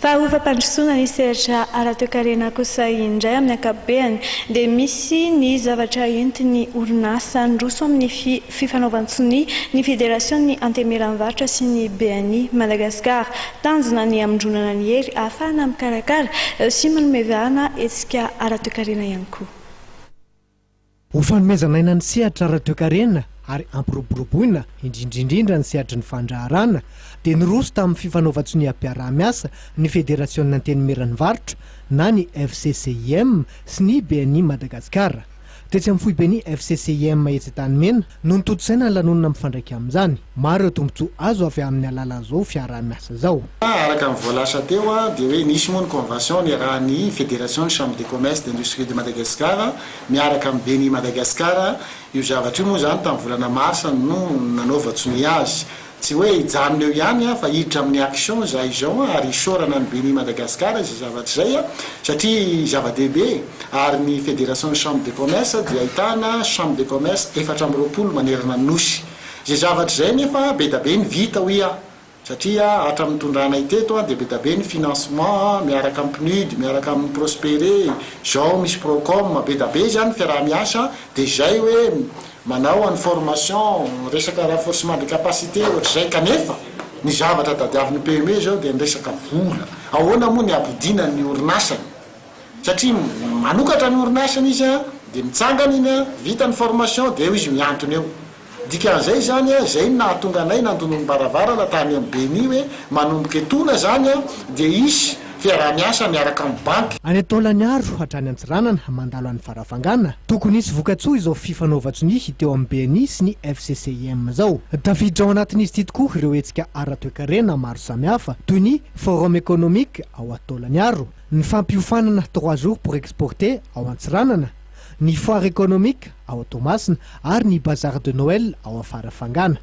Fa ho fampandrosoana ny sehatra ara-toekarena kosa indray amin'ny ankapobeny dia misy ny zavatra entin'ny orinasa niroso amin'ny fifanaovan-tsonia ny Federasion'ny Antenimieran'ny Varotra sy ny BNI Madagascar. Tanjona ny hamondronana ny hery ahafahana mikarakara sy manome vahana hetsika ara-toekarena ihany koa. Ho fanomezana aina ny sehatra ara-toekarena ary hampiroboroboina, indrindra indrindra ny sehatry ny fandraharahana, dia niroso tamin'ny fifanaovan-tsoniam-piaraha-miasa ny Federasionina Antenimieran'ny Varotra na ny FCCIM sy ny BNI Madagasikara. Tetsy amin'ny foiben'ny FCCIM etsy Antanimena no notontosaina ny lanonana mifandraika amin'izany. Maro ireo tombontsoa azo avy amin'ny alalan'izao fiaraha-miasa izao. Araka ny voalaza teo dia hoe nisy moa ny convention niarahan'ny Fédération ny Chambre de Commerce d'Industrie de Madagascar miaraka amin'ny BNI Madagascar. Io zavatra io moa izany tamin'ny volana mars no nanaovan-tsonia azy. Tsy hoe hijanona eo ihany fa hiditra amin'ny action izahay izao ary hisaorana ny BNI Madagascar izay zavatra izay satria zava-dehibe ary ny Fédération ny Chambre de Commerce dia ahitana Chambre de Commerce 24 manerana ny Nosy. Izay zavatra izay anefa be da be ny vita hoy aho satria hatramin'ny nitondranay teto dia be da be ny financement miaraka amin'ny PNUD, miaraka amin'ny Prospere, izao misy Procom, be da be izany ny fiaraha-miasa dia izay hoe manao an'ny formation, resaka renforcement de capacité ohatr'izay kanefa ny zavatra tadiavin'ny PME izao dia ny resaka vola, ahoana moa ny hampodiana ny orinasany satria manokatra ny orinasany izy dia mitsangana iny, vita ny formation dia eo izy mihantona eo. Dikan'izay izany, izay no nahatonga anay nandonom-baravarana tany amin'ny BNI hoe manomboka etoana izany dia hisy fiaraha-miasa miaraka amin'ny banky. Any Taolagnaro hatrany Antsiranana, mandalo any Farafangana. Tokony hisy vokatsoa izao fifanaovan-tsonia teo amin'ny BNI sy ny FCCIM izao. Tafiditra ao anatin'izy ity tokoa ireo hetsika ara-toekarena maro samihafa toy ny Forum économique ao Taolagnaro, ny fampiofanana Trois jours pour exporter ao Antsiranana, ny Foire économique ao Toamasina ary ny Bazar de Noël ao Farafangana.